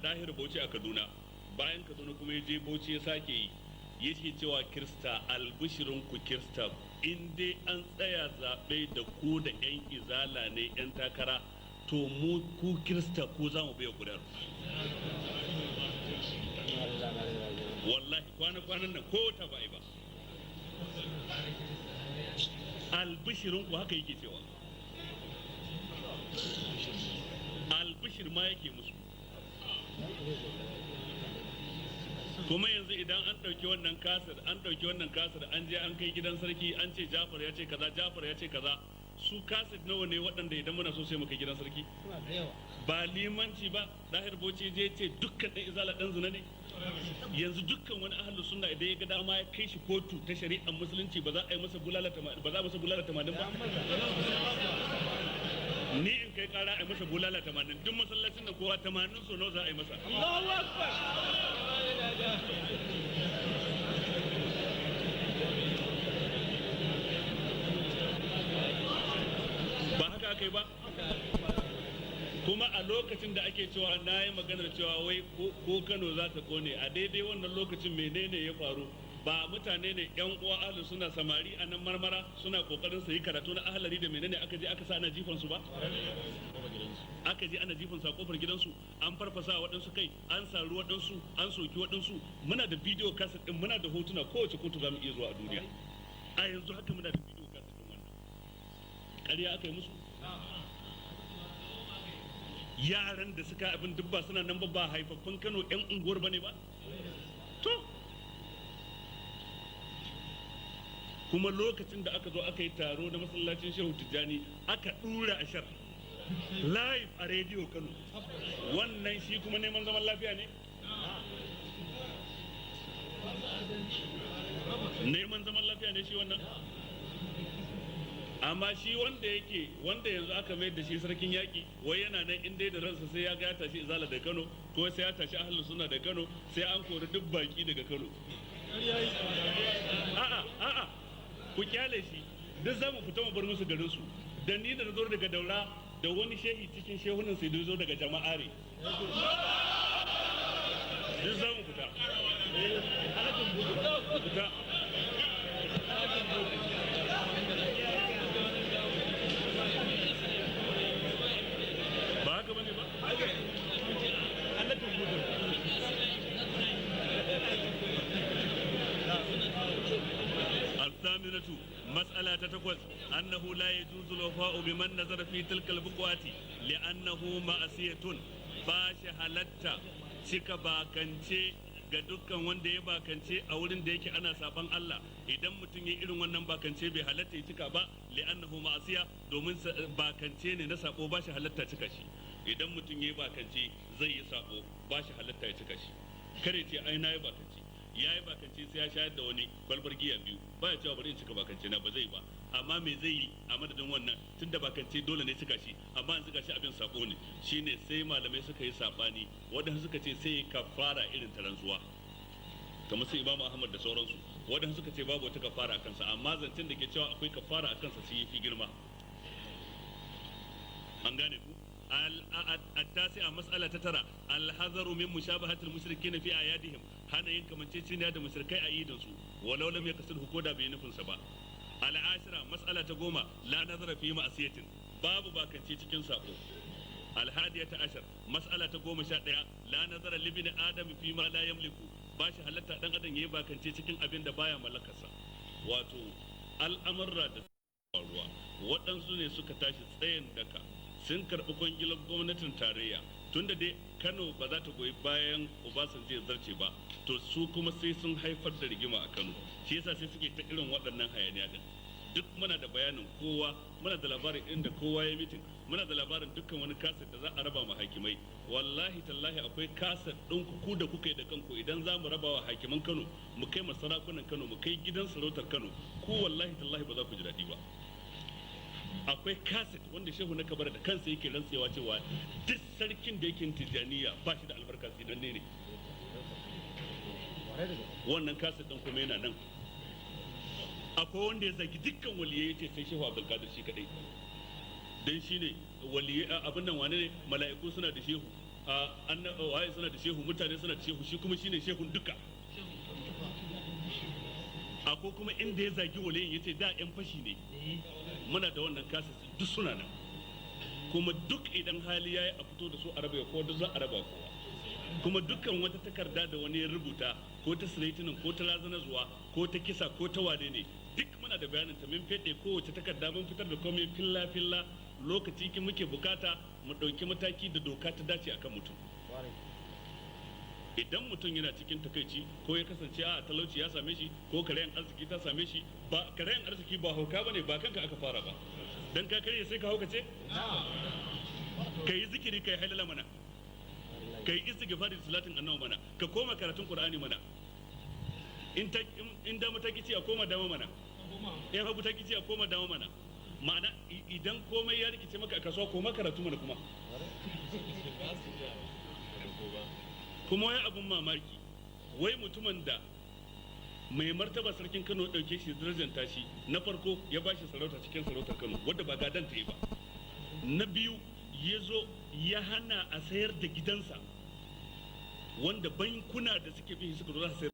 Dahiru Bauchi a Kaduna, bayan Kaduna kuma ya je Bauchi ya sake yi, yake cewa, "Kirista, albishirin ku Kirista, in dai an tsaya zaɓe da ku da 'yan Izala ne 'yan takara, to mu ku Kirista ku za mu bai ƙuri'ar." Wallahi kwana-kwanan nan ko ta ba ba, albishirin ku, haka yake cewa, albishir ma yake musu. Kuma yanzu idan an ɗauki wannan kasar, an ɗauki wannan kasar, an je an kai gidan sarki, an ce Jafar ya ce kaza, Jafar ya ce kaza, su kasar nawa ne waɗanda idan muna so sai mu kai gidan sarki? Ba limanci ba, Dahir Bauchi je ce dukkan ɗan Izala ɗan zina ne. Yanzu dukkan wani ahlus sunna idan ya ga dama ya kai shi kotu ta shari'ar Musulunci, ba za a yi masa bulala, ba za a masa bulala 80 ba? Ni in kai kara a yi masa bulala 80, duk masallacin da kowa 80, so nawa za a yi masa? Allahu Akbar. Ba haka aka yi ba? Kuma a lokacin da ake cewa na yi maganar cewa wai ko Kano za ta kone, a daidai wannan lokacin menene ya faru? Ba mutane ne yan uwa ahlus suna samari a nan Marmara suna kokarin su yi karatu na Ahlari da menene, aka je aka sa ana jifan su ba? Aka je ana jifan su a kofar gidansu, an farfasa waɗansu kai, an saru waɗansu, an soki waɗansu. Muna da bidiyo kaset din, muna da hotuna. Kowace kotu za mu iya zuwa a duniya a yanzu haka, muna da bidiyo kaset din. Wannan ƙarya aka yi musu? Yaran da suka abin duk ba suna nan ba? Ba haifaffun Kano yan unguwar bane ba? To kuma lokacin da aka zo aka yi taro na masallacin Shehu Tijjani, aka dura ashar live a Rediyo Kano, wannan shi kuma neman zaman lafiya ne? Neman zaman lafiya ne shi wannan? Amma shi wanda yake, wanda yanzu aka mayar da shi sarkin yaƙi, wai yana nan in dai da ransa sai ya ga ya tashi Izala da Kano, ko sai ya tashi Ahlus Sunna da Kano, sai an kori duk baki daga Kano. A'a, a'a, ku kyale shi. Duk za mu fita mu bar musu garin su. Da ni da zo daga Daura, da wani shehi cikin shehunan sai da zo daga Jama'are, duk za mu fita fita. Ba haka bane ba? الثامنة، مسألة تتكوز، أنه لا يجوز الوفاء بمن نظر في تلك البقعة لأنه معصية. باش halatta cika bakance ga dukkan wanda ya bakance a wurin da yake ana saban Allah. Idan mutum ya irin wannan bakance, bai halatta ya cika ba, li'annahu ma'asiya, domin bakance ne na sabo, ba shi halatta cika shi. Idan mutum ya bakance zai yi sabo, ba shi halatta ya cika shi. Kare ce ai na yi bakance, ya yi bakance sai ya shayar da wani kwalbar giya biyu, ba ya cewa bari in cika bakance na, ba zai ba. Amma me zai yi a madadin wannan? Tunda bakance dole ne cika shi, amma an cika shi abin sabo ne. Shine sai malamai suka yi sabani. Waɗansu suka ce sai kafara irin ta rantsuwa, kamar su Imamu Ahmad da sauransu. Waɗansu suka ce babu wata kafara a kansa, amma zancen da ke cewa akwai kafara a kansa sai fi girma. An gane ku? التاسعة، مسألة ترى، الحذر من مشابهة المشركين في أعيادهم، hana yin kamanceceniya da mushrikai a idin su, walau lam yaqsidhu, koda bai nufin sa ba. العاشرة، مسألة ta 10، لا نذر في معصية، babu bakance cikin sako. الحادية عشر، مسألة ta 11، لا نذر لابن آدم فيما لا يملك، ba shi halatta dan adam yayi bakance cikin abin da baya mallakarsa. Wato al'amurra da faruwa, waɗansu ne suka tashi tsayin daka, sun karɓi kwangilar gwamnatin tarayya. Tunda dai Kano ba za ta goyi bayan Obasanjo ya zarce ba, to su kuma sai sun haifar da rigima a Kano. Shi yasa sai suke ta irin waɗannan hayaniya din. Duk muna da bayanin kowa, muna da labarin inda kowa ya mitin, muna da labarin dukkan wani kaset da za a raba ma hakimai. Wallahi tallahi akwai kaset ɗin ku da kuka yi da kanku. Idan za mu raba wa hakiman Kano, mu kai ma sarakunan Kano, mu kai gidan sarautar Kano, ku wallahi tallahi ba za ku ji daɗi ba. Akwai kaset wanda Shehu na Kabara da kansa yake rantsewa cewa duk sarkin da yake Tijjaniya ba shi da albarka, tsinanne ne. Wannan kaset ɗin kuma yana nan. Akwai wanda ya zagi dukkan waliyai, yace sai Shehu Abdulkadir shi kadai, dan shi ne waliyai. Abin nan wane ne? Mala'iku suna da shehu, Waye suna da shehu, mutane suna da shehu, shi kuma shine shehun duka. Akwai kuma inda ya zagi waliyin, yace da yan fashi ne. Muna da wannan kasa, duk suna nan. Kuma duk idan hali yayi a fito da su a raba ko duk za a raba kowa. Kuma dukkan wata takarda da wani ya rubuta, ko ta threatening, ko ta razanarwa, ko ta kisa, ko ta wane ne, duk muna da bayanin ta. Mun fede kowace takarda, mun fitar da komai filla filla. Lokaci ki muke bukata mu ɗauki mataki da doka ta dace akan mutum. Idan mutum yana cikin takaici, ko ya kasance a talauci ya same shi, ko karayan arziki ta same shi, ba karayan arziki ba hauka bane, ba kanka aka fara ba. Dan ka karye sai ka haukace? Ka yi zikiri, ka yi halala mana, ka yi istighfari da salatin Annabi mana, ka koma karatun Qur'ani mana. In ta in dama ta kici, a koma dama mana. In hagu ta kici, a koma dama mana. Ma'ana, idan komai ya rikice maka a kasuwa, koma karatu mana. Kuma wai abun mamaki, wai mutumin da Mai Martaba Sarkin Kano ɗauke shi, darajanta shi, na farko ya bashi sarauta cikin sarautar Kano wadda ba gadan ta yi ba, na biyu ya zo ya hana a sayar da gidansa wanda bankuna da suke bin suka zo za su sayar.